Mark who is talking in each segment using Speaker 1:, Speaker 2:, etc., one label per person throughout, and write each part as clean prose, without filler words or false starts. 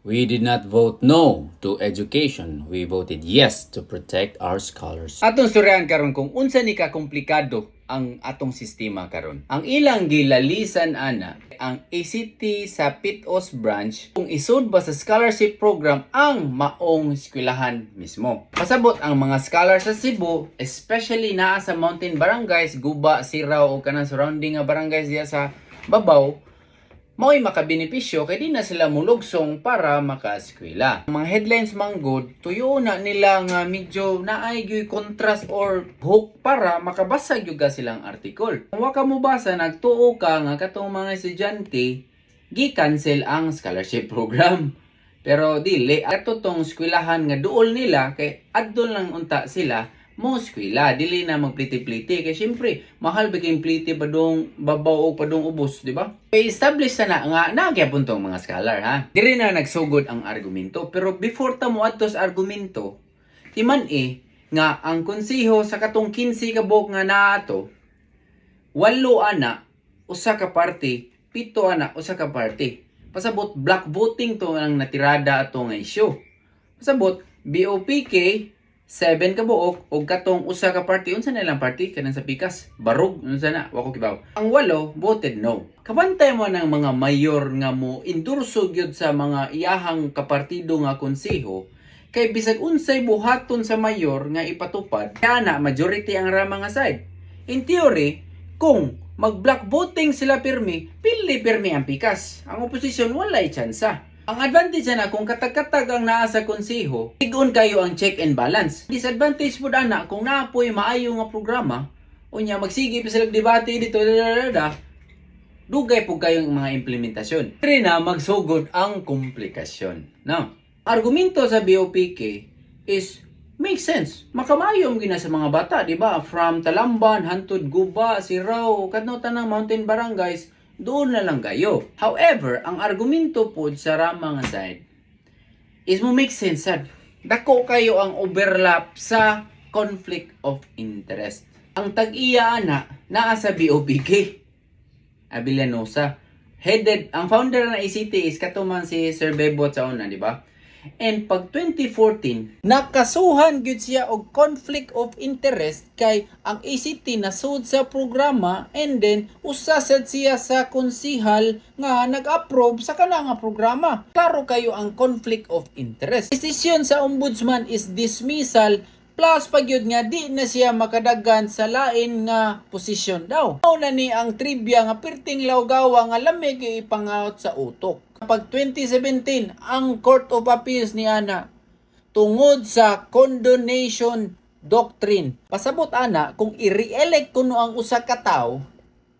Speaker 1: We did not vote no to education. We voted yes to protect our scholars. Atong storyahan karon kung unsa ni ka komplikado ang atong sistema karon. Ang ilang gilalisan ana ang ACT sa Pitos branch kung isud ba sa scholarship program ang maong eskwelahan mismo. Pasabot ang mga scholar sa Cebu, especially naa sa mountain barangays, Guba, Sirao o kanang surrounding nga barangays diya sa babaw, mao'y makabenepisyo kay di na sila mulugsong para makaeskwela. Ang mga headlines man gud, tuyo na nila nga medyo naay gyud contrast or hook para makabasa gyud ka silang article. Kung wa ka mobasa, nagtuo ka nga katong mga estudyante gi-cancel ang scholarship program. Pero dili, ato tong eskwelahan nga duol nila kay adto lang unta sila mo eskwela, dili na magpliti-pliti kay syempre mahal ba kayong pliti padung babaw o padung ubos, di ba? Kay establish na nga nagyapon tong mga scholar, ha. Diri na nagsugod ang argumento, pero before ta mo adto sa argumento, timan eh nga ang konseho sa katong 15 ka buok nga naato, walo ana usa ka party, 7 ana usa ka party. Pasabot block voting to ang natirada ato nga issue. Pasabot BOPK 7 ka buok og katong usa ka party. Unsa na ilang party kanang sa pikas, barug, unsa na, wa ko kibaw. Ang walo voted no. Kabantay mo ng mga mayor nga mo endorso gyud sa mga iyahang kapartido nga konseho, kay bisag unsay buhaton sa mayor nga ipatupad kaya na majority ang rama nga side. In theory, kung mag-block voting sila pirmi, pili pirmi ang pikas. Ang oposisyon walay tsansa. Ang advantage na kung katag-katag ang naa sa konseho, lig-on kayo ang check and balance. Disadvantage pud ana kung naapoy maayo nga programa, unya magsige pa sila debate dito, da, da, da, da, dugay pud kayong mga implementasyon. Diri na magsugod ang komplikasyon. No? Argumento sa BOPK is make sense. Makamayo gina sa mga bata, di ba? From Talamban, hantod Guba, Sirao, kadto tanang mountain barangays, doon na lang kayo. However, ang argumento pod sa rama nga side is mo make sense sad. Dako kayo ang overlap sa conflict of interest. Ang tag-iya ana naa sa BOPK. Abellanosa. Headed, ang founder ng ACT is katuman si Sir Bebot sa una, di ba? And pag 2014, nakasuhan gyud siya og conflict of interest kay ang ACT nasud sa programa and then usa sad siya sa konsihal nga nag-approve sa kana nga programa. Klaro kayo ang conflict of interest. Desisyon sa ombudsman is dismissal plus pagyud nga di na siya makadagan sa lain nga posisyon daw. Mao na ni ang trivia nga perting lawgawa nga lamig ipangaot sa utok. Pag 2017, ang Court of Appeals ni ana tungod sa condonation doctrine. Pasabot ana kung i-re-elect kuno ang usa ka tawo,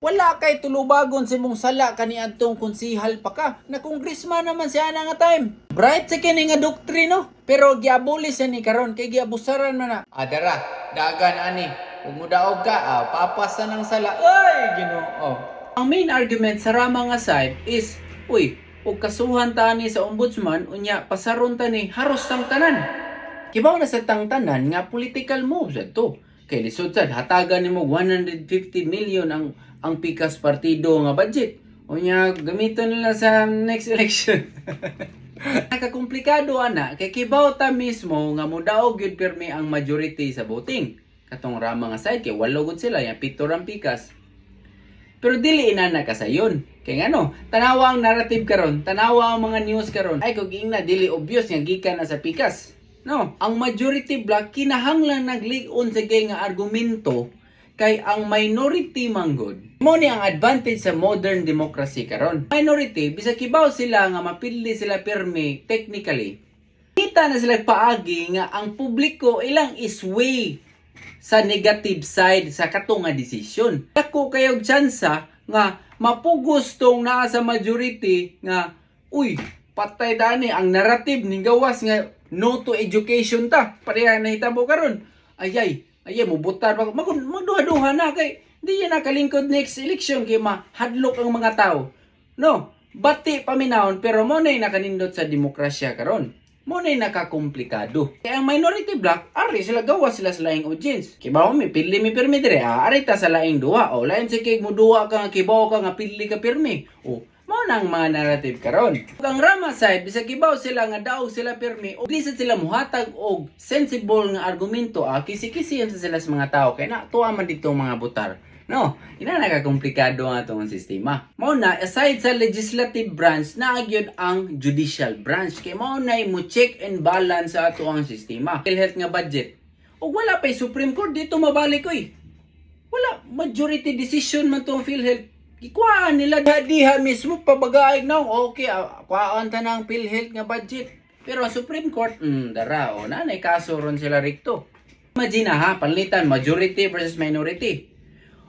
Speaker 1: wala kay tulubagon sa imong sala kaniadtong konsihal pa ka na congressman naman siya ana nga time. Bright sa kini nga doctrine, no? Pero giabolish siya ni karon kay giabusaran man na. Adara, dagan ani. Ug mudaog ka, papas na ng sala. Ay, Ginoo. Ang main argument sa rama nga side is, uy, ug kasuhan ta ni sa ombudsman, unya pasaron ta ni haros tang tanan. Kibaw na sa tang tanan nga political moves adto. Kay lisod sad hatagan nimo 150 million ang pikas partido nga budget. Unya gamiton nila sa next election. Nakakomplikado ana kay kibaw ta mismo nga modaog gyud pirmi ang majority sa voting. Katong rama nga side kay walo gud sila, yang 7 ang pikas. Pero dili inana kasayon. Kay ngano, tanawa ang narrative karon, tanawa ang mga news karon. Ay kog ingna dili obvious nga gikan na sa pikas. No, ang majority block kinahanglan naglig-on sa gay nga argumento kay ang minority manggod. Mo ni ang advantage sa modern democracy karon. Minority bisag kibaw sila nga mapili sila pirmi technically. Kita na sila paagi nga ang publiko ilang isway sa negative side sa kato nga desisyon. Dako kayo tsansa nga mapugos tong naa sa majority nga, uy, patay dani ang narrative ning gawas nga no to education ta. Pareha nahitabo karon. Ayay, ayay mubutar pa mag magduha-duha na kay di yan nakalingkod next election kay mahadlok ang mga tao. No, bati paminawon, pero mo na nakanindot sa demokrasya karon. Mo na nakakomplikado. Kaya ang minority block, ari sila gawa sila sa laing audience. Kibaw mi pili mi pirmi dire, ari ta sa laing duha. O lain sa kay mo duha ka nga kibaw ka nga pili ka pirmi. O Mao na ang mga narrative karon. Ug ang Rama side, bisag kibaw sila nga daog sila pirmi, ug lisod sila muhatag og sensible nga argumento, kisi-kisi sa sila sa mga tao kay na tuwa man dito ang mga botar. No, ina nakakomplikado ang atong sistema. Mao na, aside sa legislative branch, naa gyud ang judicial branch kay mao na mo check and balance sa ato ang sistema. PhilHealth nga budget. Ug wala pay Supreme Court dito mabalik oy. Wala majority decision man tong PhilHealth. Gikuhaan nila diha, diha mismo pabagaay na, okay, kuhaan ta na ang PhilHealth nga budget. Pero ang Supreme Court, dara o na nay kaso ron sila rikto. Imagine ha, panlitan majority versus minority.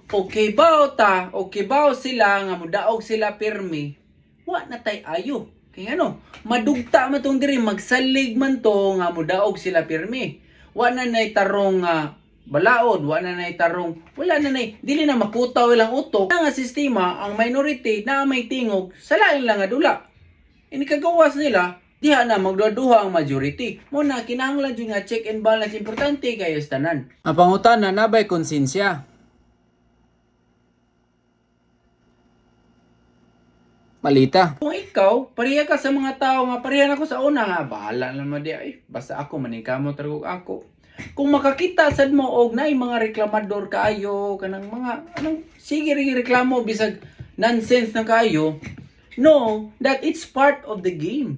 Speaker 1: Okay ba ta, okay ba sila nga mudaog sila pirmi? Wa na tay ayo. Kay ano, madugta man tong diri, magsalig man to nga mudaog sila pirmi. Wa na nay tarong nga balaod, wa na nay tarong, wala na nay, dili na makutaw ilang utok. Nga sistema, ang minority na may tingog sa lain lang nga dula. Ini kagawas nila, diha na magduha ang majority. Mo na kinahanglan jud nga check and balance, importante kayo sa tanan. Ang pangutana, nabay konsensya? Malita. Kung ikaw, pareha ka sa mga tao nga pareha na ako sa una nga, bahala naman di ay, basta ako maningkamot ra kog ako. Kung makakita sad mo og naay mga reklamador kaayo kanang mga anong sige ring reklamo bisag nonsense na kaayo, know that it's part of the game.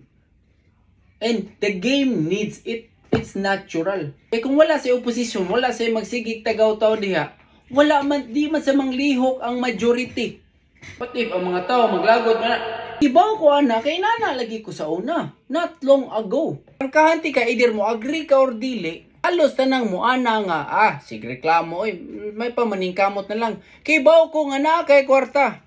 Speaker 1: And the game needs it. It's natural. Eh kung wala sa opposition, wala sa magsigig tagaw-taw diha, wala man, di man sa manglihok ang majority. What if ang mga tao maglagot na, "Ibaw ko ana kay nana lagi ko sa una not long ago." Ang kahanti ka, either mo agree ka or dili, alos tanang mo ana nga sige reklamo oy, may pamaningkamot na lang. Kay baw ko nga naa kay kwarta.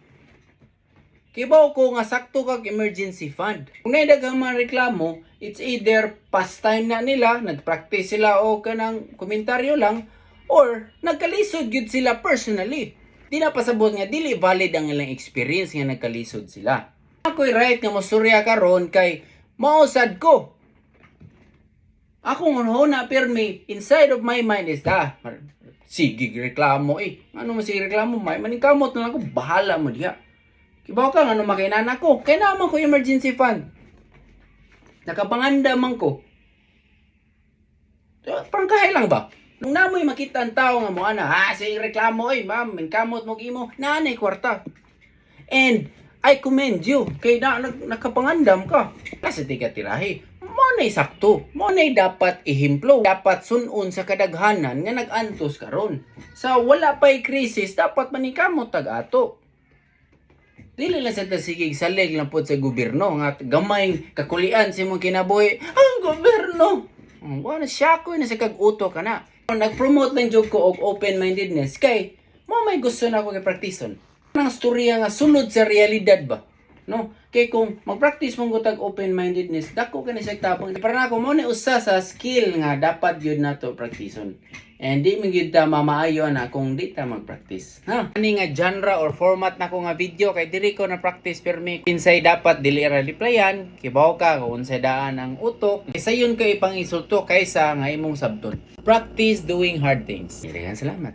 Speaker 1: Kibaw ko nga sakto kag emergency fund. Kung naay daghang mga reklamo, it's either pastime na nila, nagpractice sila o kanang komentaryo lang, or nagkalisod gyud sila personally. Di na pasabot nga dili valid ang ilang experience nga nagkalisod sila. Ako'y right nga mosurya karon kay mausad ko. Akong hunhuna pirmi inside of my mind is da. Sige reklamo eh. Ano mo sige reklamo, may maningkamot na lang ko, bahala mo diha. Kibaw ka nga ano makinana ko. Kaya naman ko emergency fund. Nakapanganda man ko. Parang kahay lang ba? Nung namoy makita ang tao nga mo ana, sige reklamo oy, ma'am, kamot mo imo, naanay kwarta. And I commend you kay na, nakapangandam ka. Kasi di ka tirahi. Mo na'y sakto. Mo na'y dapat ihemplo. Dapat sunon sa kadaghanan nga nag-antos karon. Sa wala pa'y krisis, dapat manikamot tag ato. Dili lang sa tasigig salig lang pod sa gobyerno nga gamay kakulian sa imong kinabuhi. Ang gobyerno. Wala siya ko na sa kag-uto ka na. Nag-promote lang jud ko og open-mindedness kay mo may gusto na ako kay praktison. Nang storya nga sulod sa realidad ba? No? Kay kung mag-practice mong gutag open-mindedness, dako ka ni siya tapang. Para nako mo ni usa sa skill nga dapat yun nato praktison. And di man gyud ta mamaayo na kung di ta mag-practice. Ha? Ani nga genre or format nako nga video kay diri ko na practice permi. Kinsay dapat dili ra replyan, kibaw ka kung unsay daan ang utok. Sayon kay ipang insulto kaysa nga imong sabton. Practice doing hard things. Daghang salamat.